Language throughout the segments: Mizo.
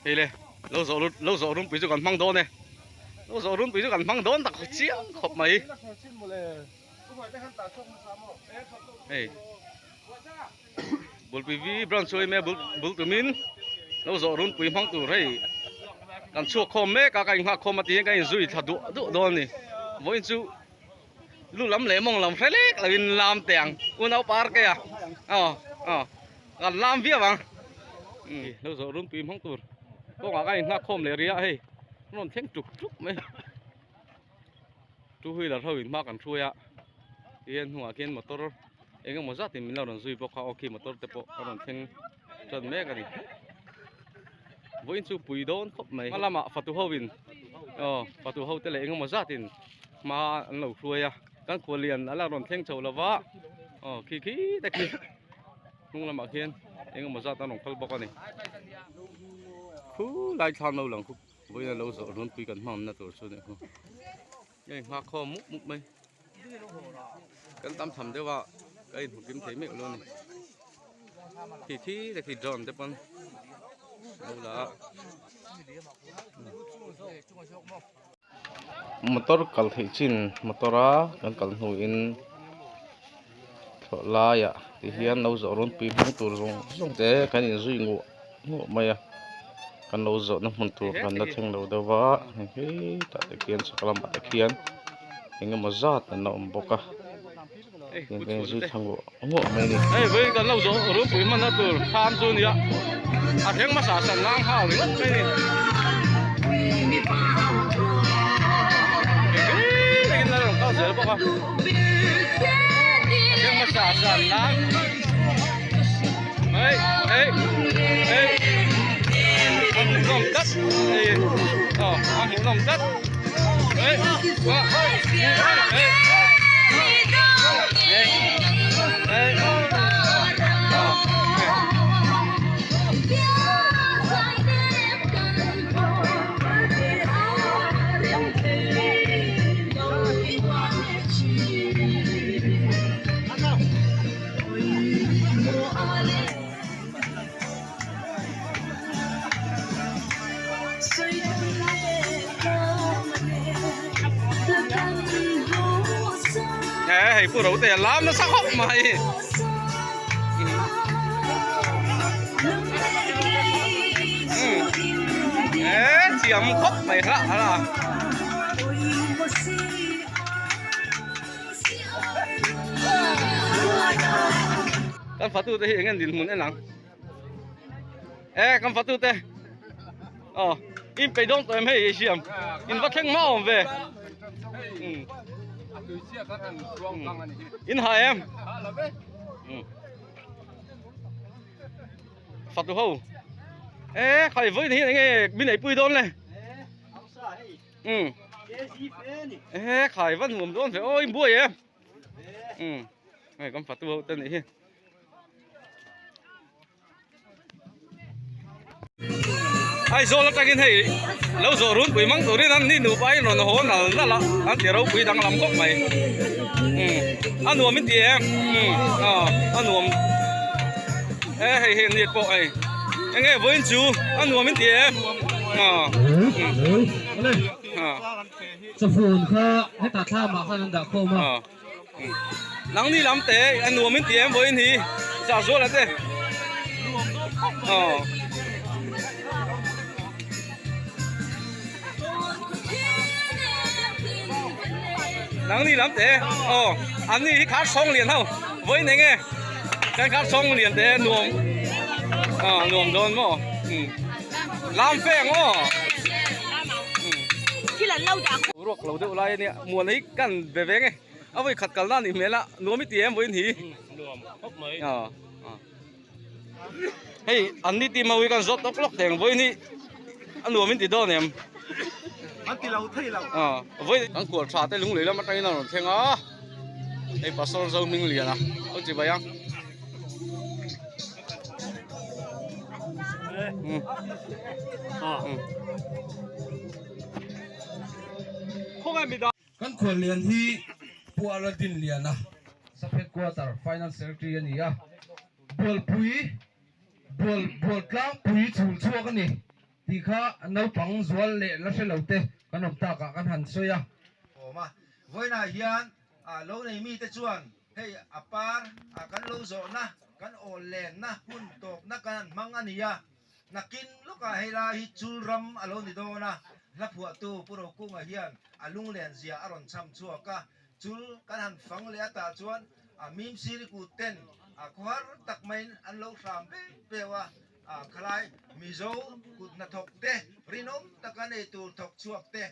Hei le lo zawh lo zawh runpui chu kan hmang dawn e lo zawh runpui chu kan hmang dawn tak chiang khawp mai hei Bulpui V branch chu hei bul bul tumin lo zawh runpui hmang tur hei kan chhuak khawm mek a ka inghak khawm a ti hian ka inzui thla duah duah dawn a ni vawiin chu lu lam leh mawng lam hre lek loin lam teh ang unau par ke a aw aw kan lam viau ang lo zawh runpui hmang tur kawngah ka inghak khawm leh rih a hei a rawn thleng tuk tuk mai two wheeler ho in hma kan hruai a tihian hnungah khian motor eng emaw zat in min lo rawn zui bawk a aw khi motor te pawh a rawn thleng tan mek a ni vawiin chu pui dawn khawp mai hma lamah fatu ho in aw fatu ho te leh eng emaw zat in hma an lo hruai a kan khual lian a la rawn thleng chho lova aw khi khi te khi hnung lamah khian eng emaw zat an rawn kal bawk a ni khulai thlam lo lang khu vawiin a lo zawh runpui kan hmang na tur chu a nih khu hei nghak khawm mup mup mai kan tam tham deuh a ka inhmu kim thei meuh lo a ni khi khi te khi drone te pawn lo la a. Motor kal theih chin motor a kan kal hnuin thlawh laiah ti hian lo zawh runpui hmang tur zawng zawng te kan inzui nguah nguah mai a kan lo zawhna hmun tur kan la thleng lo deuh va hei hetah te khian chhak lamah te khian eng emaw zat an la awm bawk a tiang kan inzui thla nguah nguah mai a ni. Hei vawiin kan lo zawh runpui hmanna tur thlam chu a nia a thleng hmasa san nang hau ringawt mai a ni. Engin la rawn kal zel bawk a a thleng hmasa san nang hei hei hei a hmuhnawm tlat hei aw a hmuhnawm tlat hei hei hei hei hei. Hei pu ro te a lam nasa khawp mai. Thiam khawp mai hlah hlah. Kan fatu te hi eng nge dinhmun en ang e kan fatu te aw in pe dawng tawh em hei ei siam in va thleng hma awm ve in ha em fatu ho e khai vawiin hi eng nge min eipui dawn le. Um e khai va nuam dawn ve aw in buai em um hei kan fatu ho te nih hi Aizawl atangin hei lo zawh runpui mang turin an ni nupa in rawn haw nal nal a an ti ropui danglam khawp mai um a nuam in ti em um a nuam e hei hei an ni pawh hei eng nge vawiin chu a nuam in ti em Chawfun kha hetah thlamah khan an dah khawm a. Nangni lam te a nuam in ti em vawiin hi zah zual a te. Nangni lam te aw an ni hi khar sawng lian ho vawiin eng nge kan khar sawng lian te nuam nuam dawn maw lam fe ang aw ruak lo deuh lai ania muan hi kan be ve nge a vawi khat kalna anih hmel a nuam i ti em vawiin hi nuam khawp mai hei an ni ti mawi kan zawt lawk lawk teng vawiin hi a nuam in ti dawn em an ti lo thei lo vawi kan kual tha te lunglei lam atangin a rawn thleng a hei pastor zo hming lian a aw chi bai ang Kan khuallian hi Pu Aladin Liana, Sub Headquarter Finance Secretary a ni a, Bualpui, Bual, Bualtlangpui chhul chhuak a ni. Tih kha naupang zual leh la hre lo te kan awm takah kan han sawi a. Awm a, vawiinah hian lo nei mite chuan hei a par kan lo zawhna, kan awl lenna hun tawpna kan han hmang a ni a. Nakin lawkah hei lai hi chul ram a lo ni dawn a, hla phuahtu Pu Rokunga hian a lunglen zia a rawn chham chhuak a, chul kan han fang leh atah chuan a mim siri kut ten a khawhar tak maiin an lo hram beuh beuh a, khalai Mizo kut hnathawk te rinawm taka nei tur thawk chhuak te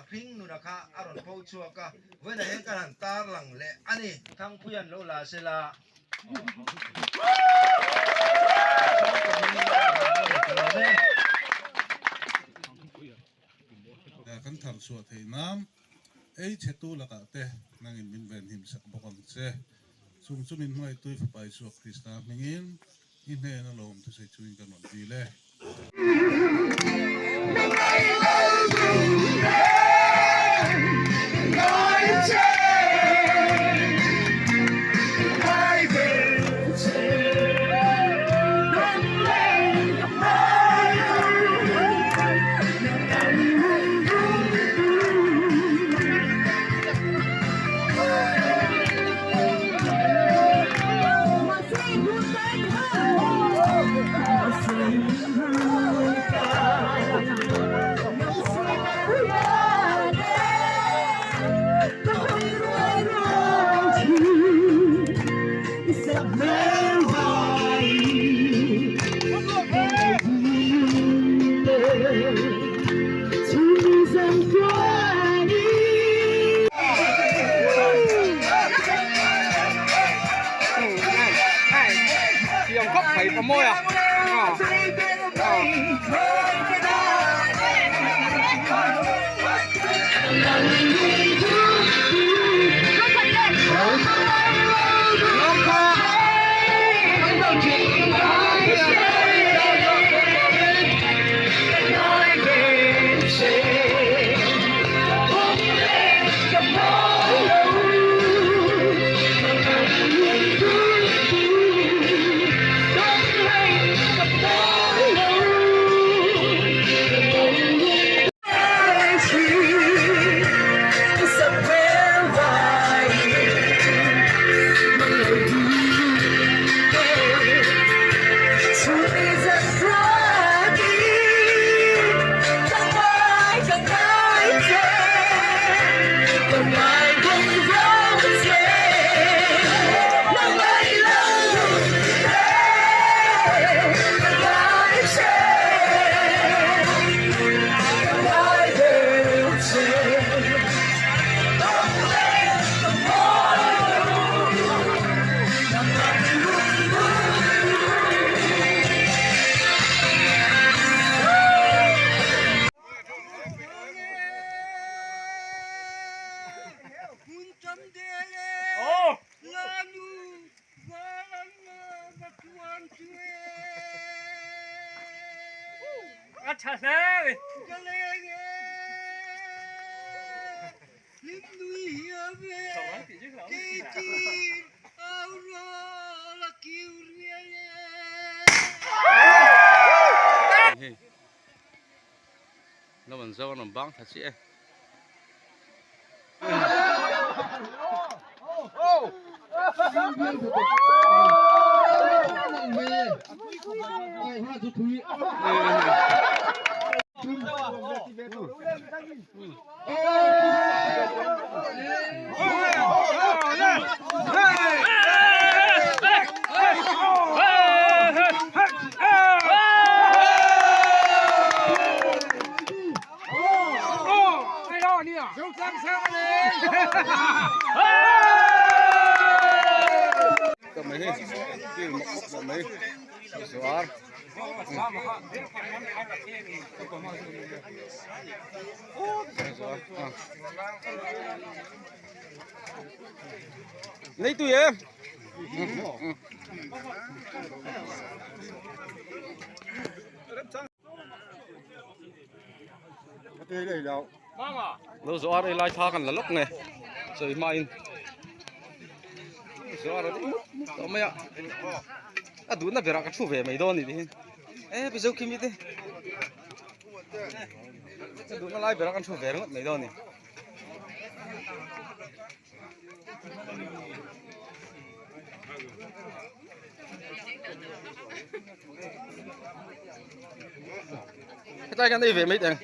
hring nuna kha a rawn pho chhuak a, vawiinah hian kan han tarlang leh a ni. Thangpuian lo la sela. Kan thar chhuah theih nan ei chhetu lakah te nangin min venhim sak bawk ang che. Chung chu min hmangaihtu i Fapa Isua Krista hmingin i hnena lawm thusawi chungin kan rawn dil e. Lo an zo an rawn bang thla chiah e. Lấy tùy em. Lo zo ar ei lai thla kan la lawk nge sawi hma in zo ar a ding mup mup tawh mai a a duhna berah ka thu ve mai dawn a nih hi e pi zo khimi te. Duhna lai ber a kan thu ve ringawt mai dawn a ni. Hetlai kan ei ve mai teh ang.